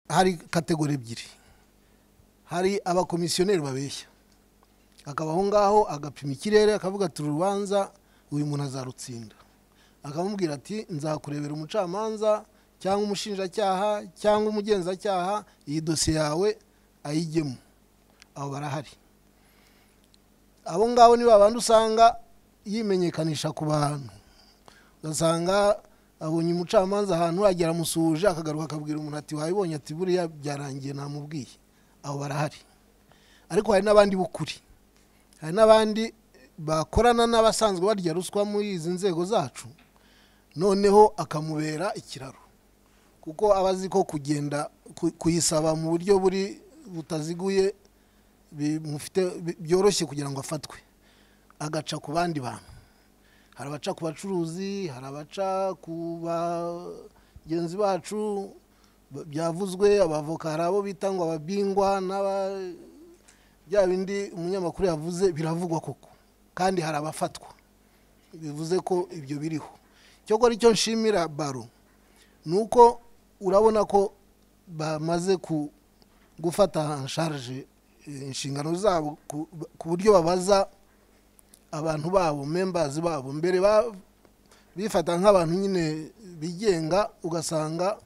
Hari catégories ebyiri. Hari abakomisiyoneri babeshya, akaba aho ngaho agapima ikirere, akavuga ati: "Urubanza uyu muntu azarutsinda." Akamubwira ati: "Nzakurebera umucamanza cyangwa umushinjacyaha cyangwa umugenzacyaha, iyi dosiye yawe ayijyemo." Abo barahari. Abo ngabo ni babandi usanga yimenyekanisha ku bantu, ugasanga abonye umucamanza ahantu agera amusuhuje, akagaruka akabwira umuntu ati: "Wabibonye?" Ati: "Buriya byarangiye, namubwiye." Abo barahari. Ariko hari n'abandi b'ukuri, hari n'abandi bakorana n'abasanzwe barya ruswa muri izi nzego zacu, noneho akamubera ikiraro, kuko aba azi ko kugenda kuyisaba mu buryo buri butaziguye bimufite byoroshye kugira ngo afatwe, agaca ku bandi bantu. Hari abaca ku bacuruzi, hari abaca ku bagenzi bacu byavuzwe, abavoka, hari abo bita ngo ababingwa n'aba bya bindi umunyamakuru yavuze biravugwa koko, kandi hari abafatwa, bivuze ko ibyo biriho. Cyokora icyo nshimira barreau ni uko urabona ko bamaze gufata en charge inshingano zabo ku buryo babaza abantu babo, members babo. Mbere bifata nk'abantu nyine bigenga, ugasanga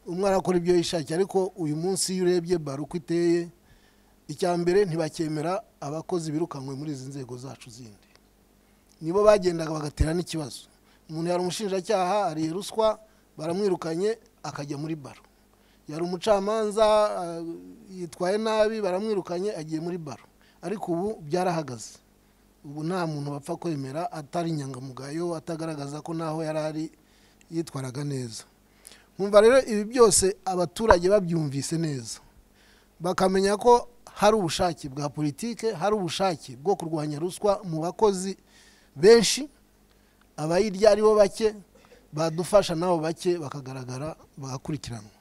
umwe arakora ibyo yishakiye. Ariko uyu munsi iyo urebye barreau uko iteye, icya mbere ntibakemera abakozi birukanywe muri izi nzego zacu zindi. Nibo bagendaga bagatera n'ikibazo. Umuntu yari umushinjacyaha, ariye ruswa, baramwirukanye, akajya muri barreau. Yari umucamanza, yitwaye nabi, baramwirukanye, agiye muri barreau. Ariko ubu byarahagaze. Ubu nta muntu bapfa kwemera atari inyangamugayo, atagaragaza ko naho yari ari yitwaraga neza. Nkumva rero ibi byose abaturage babyumvise neza, bakamenya ko hari ubushake bwa politike, hari ubushake bwo kurwanya ruswa mu bakozi benshi, abayirya aribo bake, badufasha nabo bake bakagaragara, bagakurikiranwa.